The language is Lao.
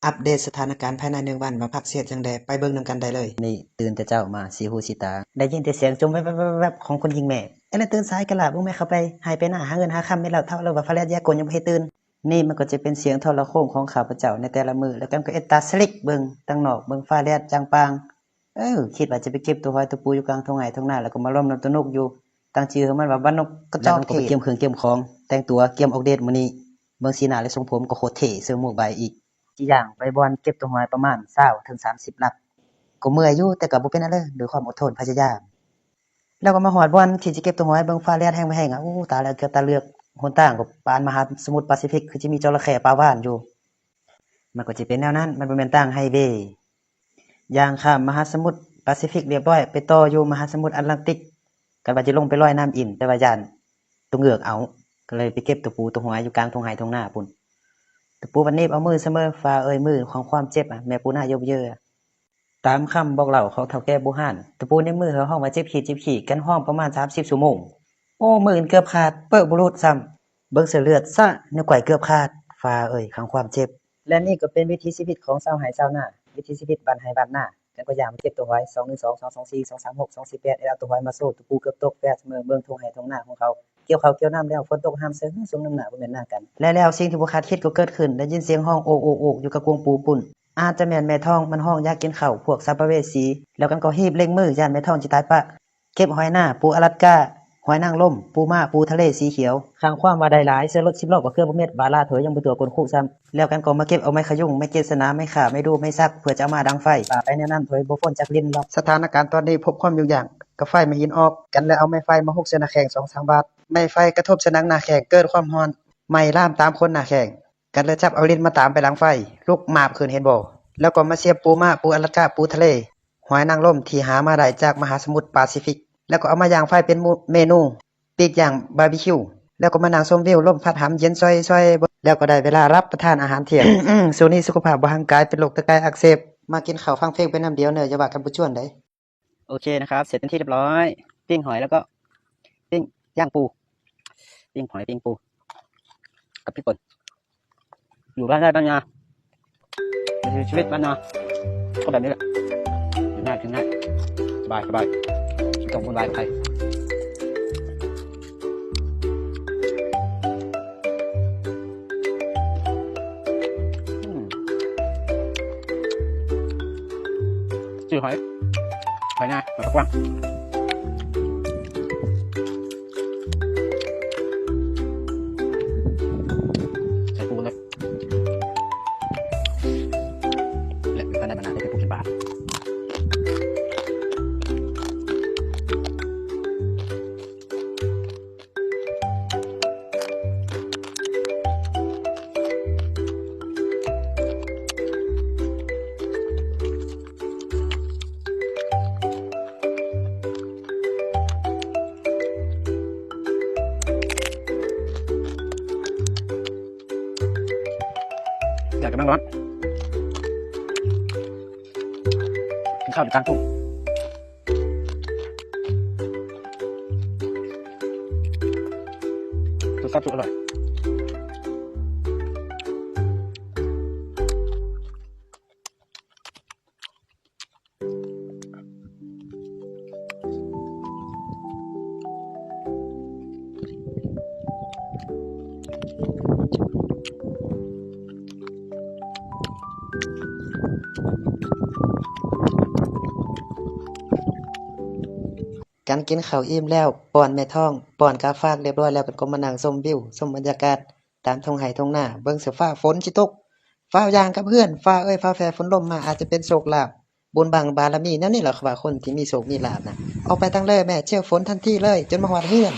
ອັບເດດສະຖານະການພາຍໃນໜຶ່ງວັນວ່າພັກຊຽດຈັ່ງໃດ ໄປເບິ່ງນຳກັນໄດ້ເລີຍ. ນີ້ຕື່ນແຕ່ເຊົ້າມາ ສີຫູສີຕາ ໄດ້ຍິນແຕ່ສຽງຈົ່ມແວບໆຂອງຄົນຍິງແມ່. ເອີ ແລ້ວຕື່ນສາຍກະລາບ ເບິ່ງແມ່ເຂົາໄປໄຮ່ໄປນາ ຫາເງິນຫາຄຳແມ່ນແລ້ວ ເຖົ້າແລ້ວວ່າຟ້າແລດຢາກົນຍັງບໍ່ເຮັດຕື່ນ. ນີ້ມັນກໍຈະເປັນສຽງໂທລະໂຄ່ງຂອງຂ້າພະເຈົ້າໃນແຕ່ລະມື້ ແລ້ວກັນກໍເອັດຕາສະລິກເບິ່ງທາງນອກ ເບິ່ງຟ້າແລດຈ່າງປ່າງ. ເອີ ຄິດວ່າຈະໄປເກັບໂຕຫອຍໂຕປູຢູ່ກາງທົ່ງໄຮ່ທົ່ງນາ ແລ້ວກໍມາລົມນຳໂຕນົກຢູ່ ຕັ້ງຊື່ໃຫ້ມັນວ່າບ້ານນົກກະຈອກເທ. ແລ້ວມັນກໍໄປກຽມເຄື່ອງກຽມຂອງ ແຕ່ງຕົວກຽມອອກເດດມື້ນີ້ ເບິ່ງສີໜ້າແລະຊົງຜົມກໍໂຄດເທ່ ເຊິ່ງໝວກໃບອີກ. ຊິຍ່າງໄປບ່ອນເກັບໂຕຫອຍປະມານຊາວເຖິງສາມສິບຫຼັກ ກໍເມື່ອຍຢູ່ ແຕ່ກໍບໍ່ເປັນຫຍັງເລີຍ ດ້ວຍຄວາມອົດທົນພະຍາຍາມ. ແລ້ວກໍມາຮອດບ່ອນທີ່ຈະເກັບໂຕຫອຍ ເບິ່ງຟ້າແລດແຮງບໍ່ແຮງ ໂອ້ ຕາຍແລ້ວ ເກືອບຕາເລືອກ. ຫົນທາງກໍປານມະຫາສະໝຸດປາຊີຟິກ ຄືຈະມີຈໍລະເຂ້ປາວານຢູ່. ມັນກໍຈະເປັນແນວນັ້ນ ມັນບໍ່ແມ່ນທາງໄຮເວ. ຍ່າງຂ້າມມະຫາສະໝຸດປາຊີຟິກລຽບຮ້ອຍ ໄປຕໍ່ຢູ່ມະຫາສະໝຸດອັດລັງຕິກ ກະວ່າຈະລົງໄປລອຍນ້ຳອິນ ແຕ່ວ່າຢ້ານຕົວເງືອກເອົາ ກໍເລີຍໄປເກັບໂຕປູໂຕຫອຍຢູ່ກາງທົ່ງໄຮ່ທົ່ງນາພຸ້ນ. ໂຕປູບັດໜີບເອົາມືສະເໝີ ຟ້າເອີຍ ມືຂອງຄວາມເຈັບ ແມ່ປູໜ້າຢົບເຍີ້. ຕາມຄຳບອກເລົ່າຂອງເຖົ້າແກ່ບູຮານ ໂຕປູໃນມືເຂົາຮ້ອງວ່າເຈັບຂີດ ເຈັບຂີ້ ກັນຮ້ອງປະມານສາມສິບຊົ່ວໂມງ. ໂອ້ ມືອື່ນເກືອບຂາດ ເປິກບໍ່ຫຼຸດຊ້ຳ. ເບິ່ງສະເລືອດຊະ ນິ້ວກ້ອຍເກືອບຂາດ ຟ້າເອີຍ ຂັງຄວາມເຈັບ. ແລະນີ້ກໍເປັນວິຖີຊີວິດຂອງຊາວໄຮ່ຊາວນາ ວິຖີຊີວິດບ້ານໄຮ່ບ້ານນາ. ກັນກໍຢ່າງເກັບໂຕຫອຍ ສອງໜຶ່ງສອງ ສອງສອງສີ່ ສອງສາມຫົກ ສອງສີ່ແປດ ແລະເອົາໂຕຫອຍມາໂຊ ໂຕປູເກືອບຕົກແຟດເໝີເບິ່ງທົ່ງໄຮ່ທົ່ງນາຂອງເຂົາ. ກ່ຽວເຂົ້າກ່ຽວນ້ຳແລ້ວ ຝົນຕົກຫ້າມເສີງ ສົມນ້ຳໜ້າບໍ່ແມ່ນນາກັນ. ແລະແລ້ວສິ່ງທີ່ບໍ່ຄາດຄິດກໍເກີດຂຶ້ນ ໄດ້ຍິນສຽງຮ້ອງໂອກໂອກໂອກຢູ່ກະກວງປູພຸ້ນ. ອາດຈະແມ່ນແມ່ທ້ອງມັນຮ້ອງຢາກກິນເຂົ້າ ພວກສຳປະເວສີ. ແລ້ວກັນກໍຮີບເລັ່ງມື ຢ້ານແມ່ທ້ອງຊິຕາຍປະ. ເກັບຫອຍນາ ປູອາລັດກາ ຫອຍນາງລົມ ປູມ້າ ປູທະເລສີຂຽວ. ຂ້າງຄວາມວ່າໄດ້ຫຼາຍ ເສື້ອລົດສິບລໍ້ກໍເກືອບບໍ່ເມັດ ບາລາຖ້ວຍຍັງບໍ່ຕົວະກົ້ນຄຸຊ້ຳ. ແລ້ວກັນກໍມາເກັບເອົາໄມ້ຂະຍຸງ ໄມ້ເກັດສະໜາ ໄມ້ຂ້າ ໄມ້ດູ ໄມ້ສັກ ເພື່ອຈະເອົາມາດັງໄຟ. ວ່າໄປແນວນັ້ນ ຖ້ວຍບໍ່ພົ້ນຈາກລິ້ນລັອກ. ສະຖານະການຕອນນີ້ພົບຄວາມຫຍຸ້ງຍາກ ກໍໄຟໄມ້ຫີນອອກ. ກັນເລີຍເອົາໄມ້ໄຟມາຮຸກໃສ່ໜ້າແຂ້ງສອງສາມບາດ. ໄມ້ໄຟກະທົບໃສ່ໜັງໜ້າແຂ້ງ ເກີດຄວາມຮ້ອນ ໄໝ້ລາມຕາມຂົນໜ້າແຂ້ງ. ກັນເລີຍຈັບເອົາລິ້ນມາຕາມໄປຫຼັງໄຟ ລຸກມາບຂຶ້ນ ເຫັນບໍ່? ແລ້ວກໍມາສຽບປູມ້າ ປູອາລັດກາ ປູທະເລ ຫອຍນາງລົມທີ່ຫາມາໄດ້ຈາກມະຫາສະໝຸດປາຊີຟິກ ແລ້ວກໍເອົາມາຢ່າງໄຟເປັນເມນູ ປີກຢ່າງບາບີຄິວ ແລ້ວກໍມານັ່ງຊົມວິວ ລົມພັດຫຳເຢັນຊ່ອຍໆ ແລ້ວກໍໄດ້ເວລາຮັບປະທານອາຫານທ່ຽງ. ຊ່ວງນີ້ສຸຂະພາບບໍ່ຮັ່ງກາຍ ເປັນໂລກຕະກາຍອັກເສບ. ມາກິນເຂົ້າຟັງເພງໄປນຳດຽວເນີ ຢ່າວ່າກັນບໍ່ຈວນໃດ. ໂອເຄນະຄັບ ເສັດເປັນທີ່ຮຽບຮ້ອຍ ປີ້ງຫອຍ ແລ້ວກໍ ປີ້ງ ຍ່າງປູ ປີ້ງຫອຍ ປີ້ງປູ ກັບພິກປົ່ນ. ຢູ່ບ້ານໄຮ່ບ້ານນາ ວິຖີຊີວິດບ້ານນາ ກໍແບບນີ້ແຫຼະ ຢູ່ງ່າຍ ກິນງ່າຍ ສະບາຍ ສະບາຍ ບໍ່ຕ້ອງວຸ່ນວາຍກັບໃຜ. ອືມ ຈື່ຫອຍ ຫອຍນາ ຫອຍປາກກວ້າງ ໃສ່ປູເລີຍ ແລະ ເປັນພັນໄດ້ມານານ ເປັນຜູ້ກິນປາ. ແດດກຳລັງຮ້ອນ ກິນເຂົ້າຢູ່ກາງທົ່ງ ສຸດແຊບສຸດອະລ່ອຍ. ກັນກິນເຂົ້າອີ່ມແລ້ວ ປ້ອນແມ່ທ້ອງ ປ້ອນກາຝາກລຽບຮ້ອຍແລ້ວ ກັນກໍມານັ່ງຊົມວິວ ຊົມບັນຍາກາດຕາມທົ່ງໄຮ່ທົ່ງນາ ເບິ່ງເສື້ອຟ້າຝົນຊິຕົກ ຟ້າວຍ່າງກັບເຮືອນ ຟ້າເອີຍ ຟ້າວແຜ່ຝົນລົມມາ ອາດຈະເປັນໂຊກລາບ ບຸນບັງບາລະມີ ແນວນີ້ລະເຂົາວ່າ ຄົນທີ່ມີໂຊກມີລາບນະ ອອກໄປຕັ້ງແລແມ້ ເຈີຝົນທັນທີເລີຍ ຈົນມາຮອດເຮືອນ.